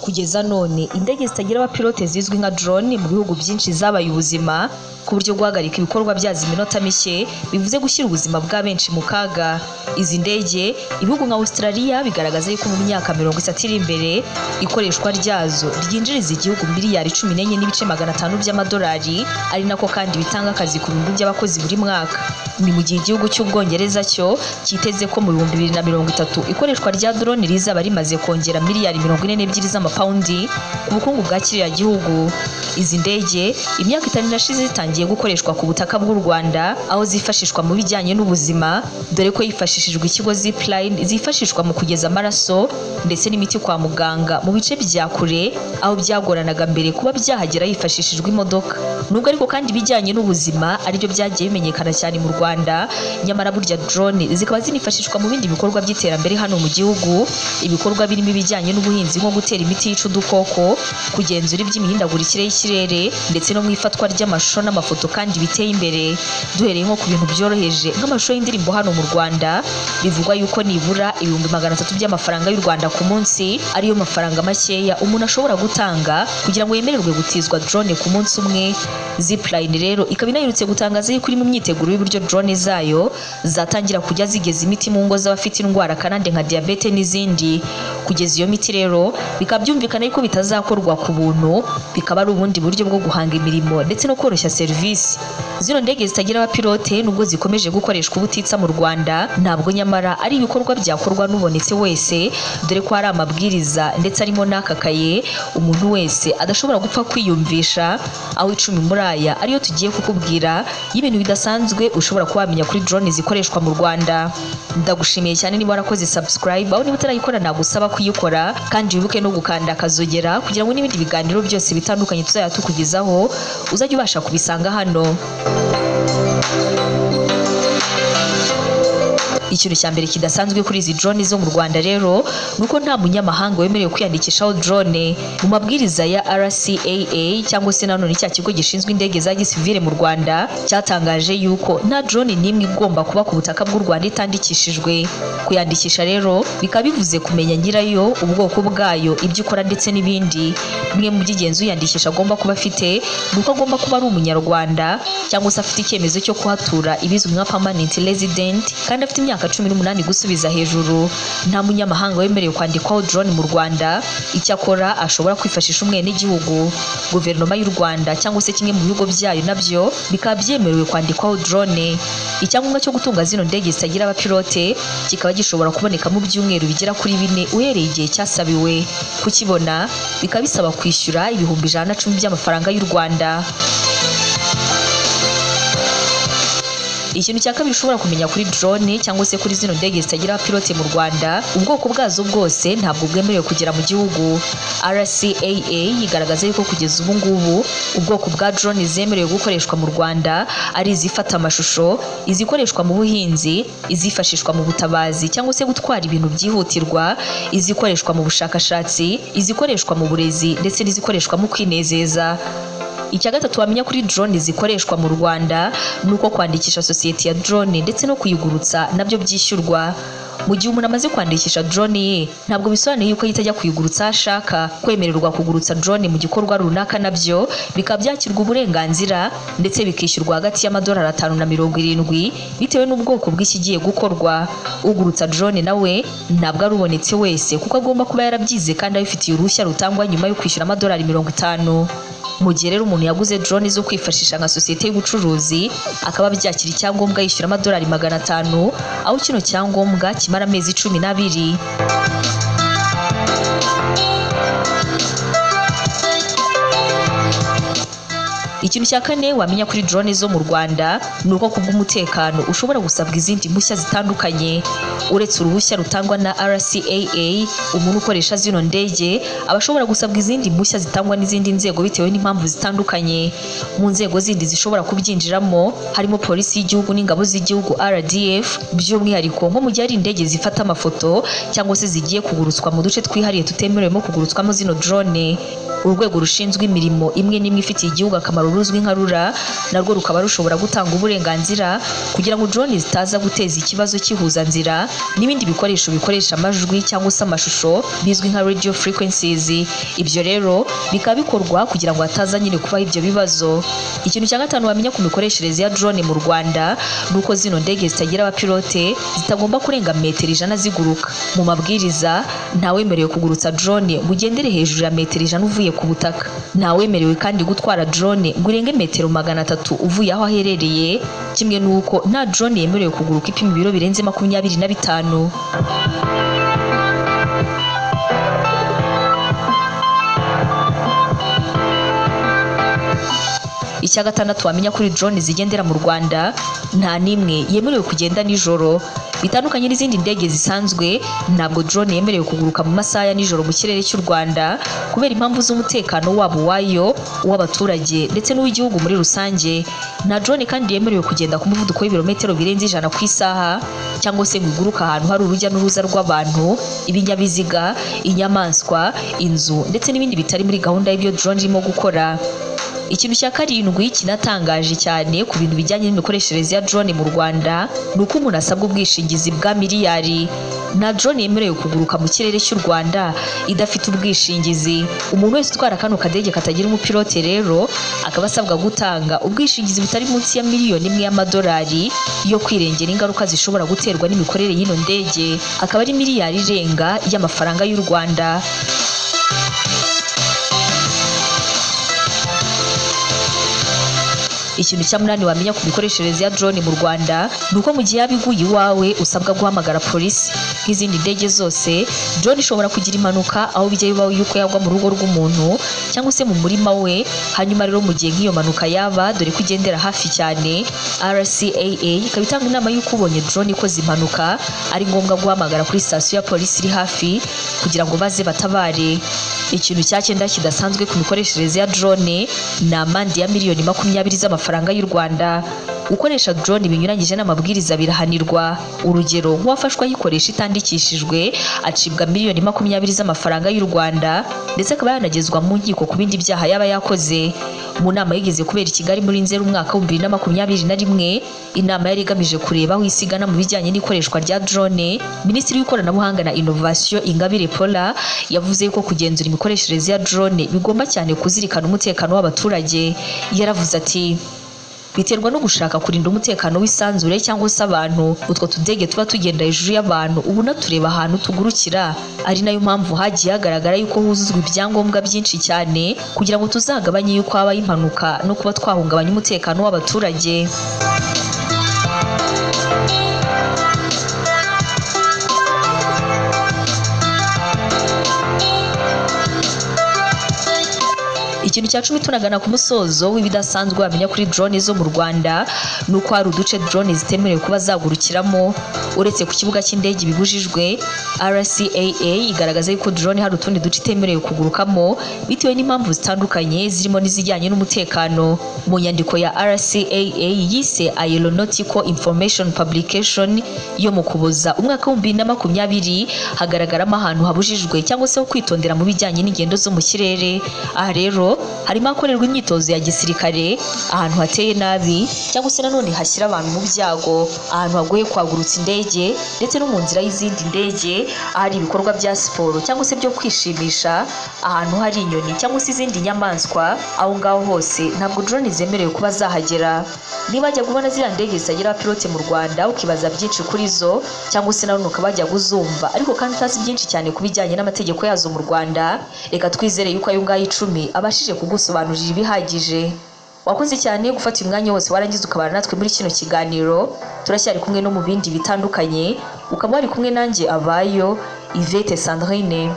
Kugeza none indege zitagira abapilote zizwi nka drone mu bihugu byinshi zabaye ubuzima, ku buryo guhagarika ibikorwa byazo iminota mike bivuze gushyira ubuzima bwa benshi mu kaga. Izi ndege ibihugu nka Australia bigaragaza yuko mu myaka 30 iri imbere ikoreshwa ryazo ryinjiriza igihugu miliyari 14.5 by'amadolari, ari nako kandi bitanga akazi ku bihumbi by'abakozi buri mwaka. Ni mu gihe igihugu cy'Ubwongereza cyo cyiteze ko mu 2030 ikoreshwa rya drone rizaba rimaze kongera miliyari 42 z'amapawundi ku bukungu bwa kiriya gihugu. Izi ndege imyaka 5 irashize zitangiye gukoreshwa ku butaka bw'u Rwanda, aho zifashishwa mu bijyanye n'ubuzima, dore ko hifashishijwe ikigo Zipline zifashishwa mu kugeza amaraso ndetse n'imiti kwa muganga mu bice bya kure, aho byagoranaga mbere kuba byahagera hifashishijwe imodoka. Nubwo ariko kandi ibijyanye n'ubuzima aribyo byagiye bimenyekana cyane mu Rwanda, nyamara burya drone zikaba zinifashishwa mu bindi bikorwa by'iterambere hano mu gihugu, ibikorwa birimo ibijyanye n'ubuhinzi nko gutera imiti yica udukoko, kugenzura iby'imihindagurikire y'ikirere ndetse no mu ifatwa ry'amashusho n'amafoto kandi biteye imbere. Duhereye nko ku bintu byoroheje nk'amashusho y'indirimbo hano mu Rwanda, bivugwa yuko nibura 300,000 by'amafaranga y'u Rwanda ku munsi ariyo mafaranga makeya umuntu ashobora gutanga kugira ngo yemererwe gutizwa drone ku munsi umwe. Zipline rero ikaba inaherutse gutangaza yuko iri mu myiteguro y'uburyo drone zayo zatangira kujya zigeza imiti mu ngo z'abafite indwara karande nka diyabete n'izindi. Kugeza iyo miti rero bikaba byumvikana yuko bitazakorwa ku buntu, bikaba ari ubundi buryo bwo guhanga imirimo ndetse no koroshya serivisi. Zino ndege zitagira abapilote nubwo zikomeje gukoreshwa ubutitsa mu Rwanda, ntabwo nyamara ari ibikorwa byakorwa n'ubonetse wese, dore ko hari amabwiriza ndetse arimo n'akakaye umuntu wese adashobora gupfa kwiyumvisha, aho 10 muri aya ariyo tugiye kukubwira y'ibintu bidasanzwe ushobora kuba wamenya kuri drone zikoreshwa mu Rwanda. Ndagushimiye cyane niba warakoze subscribe, aho niba utarayikora nagusaba kuyikora, kandi wibuke no gukanda akazogera kugira ngo n'ibindi biganiro byose bitandukanye tuzajya tukugezaho uzajye ubasha kubisanga hano. Ikintu cya mbere kidasanzwe kuri izi drone zo mu Rwanda rero nuko nta munyamahanga wemerewe kwiyandikishaho drone. Mu mabwiriza ya RCAA cyangwa se nanone cya kigo gishinzwe indege za gisivile mu Rwanda cyatangaje yuko nta drone n'imwe igomba kuba ku butaka bw'u Rwanda itandikishijwe. Kuyandikisha rero bikaba bivuze kumenya nyirayo, ubwoko bwayo, ibyo ikora ndetse n'ibindi. Bimwe mu by'ingenzi uyandikisha agomba kuba afite nuko agomba kuba ari umunyarwanda cyangwa se afite icyemezo cyo kuhatura ibizwi nka permanent resident, kandi afite imyaka 18 gusubiza hejuru. Nta munyamahanga wemerewe kwandikwaho drone mu Rwanda, icyakora ashobora kwifashisha umwenegihugu. Guverinoma y'u Rwanda cyangwa se kimwe mu bihugu byayo nabyo bikaba byemerewe kwandikwaho drone. Icyangombwa cyo gutunga zino ndege zitagira abapilote kikaba gishobora kuboneka mu byumweru bigera kuri 4 uhereye igihe cyasabiwe. Kukibona bikaba bisaba kwishyura 110,000 by'amafaranga y'u Rwanda. Ikintu cya kabiri ushobora kumenya kuri drone cyangwa se kuri zino ndege zitagira abapilote mu Rwanda, ubwoko bwazo bwose ntabwo bwemerewe kugera mu gihugu. RCAA igaragaza yuko kugeza ubu ngubu ubwoko bwa drone zemerewe gukoreshwa mu Rwanda ari izifata amashusho, izikoreshwa mu buhinzi, izifashishwa mu butabazi cyangwa se gutwara ibintu byihutirwa, izikoreshwa mu bushakashatsi, izikoreshwa mu burezi ndetse n'izikoreshwa mu kwinezeza. Icya gatatu wamenya kuri drone zikoreshwa mu Rwanda nuko kwandikisha sosiyete ya drone ndetse no kuyigurutsa nabyo byishyurwa. Mu gihe umuntu amaze kwandikisha drone ye, ntabwo bisobanuye yuko ahita ajya kuyigurutsa aho ashaka. Kwemererwa kugurutsa drone mu gikorwa runaka nabyo bikaba byakirwa uburenganzira ndetse bikishyurwa hagati y'amadolari 5 na 70 bitewe n'ubwoko bw'ikigiye gukorwa. Ugurutsa drone nawe ntabwo ari ubonetse wese, kuko agomba kuba yarabyize kandi abifitiye uruhushya rutangwa nyuma yo kwishyura amadolari 50. Mu gihe rero umuntu yaguze drone zo kwifashisha nka sosiyete y'ubucuruzi, akaba byakira icyangombwa yishyura amadolari 500, aho kino cyangombwa kimara amezi 12. Ikintu cya kane wamenya kuri drone zo mu Rwanda ni uko kubw'umutekano ushobora gusabwa izindi mpushya zitandukanye. Uretse uruhushya rutangwa na RCAA, umuntu ukoresha zino ndege aba ashobora gusabwa izindi mpushya zitangwa n'izindi nzego bitewe n'impamvu zitandukanye. Mu nzego zindi zishobora kubyinjiramo harimo polisi y'igihugu n'ingabo z'igihugu RDF, by'umwihariko nko mu gihe ari indege zifata amafoto cyangwa se zigiye kugurutswa mu duce twihariye tutemerewemo kugurutswamo zino drone. Urwego rushinzwe imirimo imwe n'imwe ifitiye igihugu akamaro n'itumanaho ruzwi nka RURA narwo rukaba rushobora gutanga uburenganzira kugira ngo drone zitaza guteza ikibazo cy'ihuzanzira n'ibindi bikoresho bikoresha amajwi cyangwa se amashusho bizwi nka radio frequencies. Ibyo rero bikaba bikorwa kugira ngo hataza nyine kubaho ibyo bibazo. Ikintu cya gatanu wamenya ku mikoreshereze ya drone mu Rwanda ni uko zino ndege zitagira abapilote zitagomba kurenga metero 100 ziguruka. Mu mabwiriza ntawemerewe kugurutsa drone ngo ugendere hejuru ya metero 100 uvuye ku butaka. Ntawemerewe kandi gutwara drone ngo urenge metero 300 uvuye aho aherereye, kimwe n'uko nta drone yemerewe kuguruka ipima ibiro birenze 25. Icya gatandatu wamenya kuri drone zigendera mu Rwanda, nta n'imwe yemerewe kugenda nijoro. Bitandukanye n'izindi ndege zisanzwe, ntabwo drone yemerewe kuguruka mu masaha ya nijoro mu kirere cy'u Rwanda kubera impamvu z'umutekano wabo wayo, uw'abaturage ndetse n'uw'igihugu muri rusange. Nta drone kandi yemerewe kugenda ku muvuduko w'ibirometero birenze 100 ku isaha cyangwa se ngo iguruke ahantu hari urujya n'uruza rw'abantu, ibinyabiziga, inyamaswa, inzu ndetse n'ibindi bitari muri gahunda y'ibyo drone irimo gukora. Ikintu cya karindwi kinatangaje cyane ku bintu bijyanye n'imikoreshereze ya drone mu Rwanda ni uko umuntu asabwa ubwishingizi bwa miliyari. Nta drone yemerewe kuguruka mu kirere cy'u Rwanda idafite ubwishingizi. Umuntu wese utwara kano kadege katagira umupilote rero akaba asabwa gutanga ubwishingizi butari munsi ya miliyoni 1 y'amadolari yo kwirengera ingaruka zishobora guterwa n'imikorere y'ino ndege, akaba ari miliyari irenga y'amafaranga y'u Rwanda. Ikintu cya munani wamenya ku mikoreshereze ya drone mu Rwanda ni uko mu gihe yaba iguye iwawe usabwa guhamagara polisi. Nk'izindi ndege zose, drone ishobora kugira impanuka aho bijya bibaho yuko yagwa mu rugo rw'umuntu cyangwa se mu murima we. Hanyuma rero mu gihe nk'iyo mpanuka yaba, dore ko igendera hafi cyane, RCAA ikaba itanga inama y'uko ubonye drone ikoze impanuka ari ngombwa guhamagara kuri sitasiyo ya polisi iri hafi kugira ngo baze batabare. Ikintu cya cyenda kidasanzwe ku mikoreshereze ya drone ni amande ya miliyoni 20 z'amafaranga y'u Rwanda. Gukoresha drone binyuranyije n'amabwiriza birahanirwa. Urugero, nk'uwafashwe ayikoresha itandikishijwe acibwa miliyoni 20 z'amafaranga y'u Rwanda ndetse akaba yanagezwa mu nkiko ku bindi byaha yaba yakoze. Mu nama yigeze kubera i Kigali muri Nzeri umwaka wa 2021, inama yari igamije kureba aho isi igana mu bijyanye n'ikoreshwa rya drone, Minisitiri w'ikoranabuhanga na Innovation Ingabire Paula yavuze ko kugenzura imikoreshereze ya drone bigomba cyane kuzirikana umutekano w'abaturage. Yaravuze ati: biterwa no gushaka kurinda umutekano w'isanzure cyangwa se abantu. Utwo tudege tuba tugenda hejuru y'abantu ubona tureba ahantu tugurukira, ari nayo mpamvu hagiye hagaragara yuko huzuzwa ibyangombwa byinshi cyane kugira ngo tuzagabanye yuko habaye impanuka no kuba twahungabanya umutekano w'abaturage. Ikintu cya 10 tunagana ku musozo w'ibidasanzwe wamenya kuri drone zo mu Rwanda ni uko hari uduce drone zitemerewe kuba zagurukiramo. Uretse ku kibuga cy'indege bibujijwe, RCAA igaragaza yuko drone hari utundi duce itemerewe kugurukamo bitewe n'impamvu zitandukanye zirimo n'izijyanye n'umutekano. Mu nyandiko ya RCAA yise Aeronautical Information Publication yo mu Kuboza umwaka wa 2020 hagaragaramo ahantu habujijwe cyangwa se ho kwitondera mu bijyanye n'ingendo zo mu kirere. Aha rero harimo ahakorerwa imyitozo ya gisirikare, ahantu hateye nabi cyangwa se nanone hashyira abantu mu byago, ahantu hagoye kwagurutsa indege ndetse no mu nzira y'izindi ndege, ahari ibikorwa bya siporo cyangwa se byo kwishimisha, ahantu hari inyoni cyangwa se izindi nyamaswa. Aho ngaho hose ntabwo drone zemerewe kuba zahagera. Niba wajya kubona ziriya ndege zitagira abapilote mu Rwanda ukibaza byinshi kuri zo cyangwa se nanone ukaba wajya kuzumva ariko kandi utazi byinshi cyane ku bijyanye n'amategeko yazo mu Rwanda, reka twizere yuko ayo ngayo 10 abashije kugusobanurira ibihagije. Wakoze cyane gufata umwanya wose warangiza ukabana natwe muri kino kiganiro. Turacyari kumwe no mu bindi bitandukanye, ukaba wari kumwe nanjye Abayo Yvette Sandrine.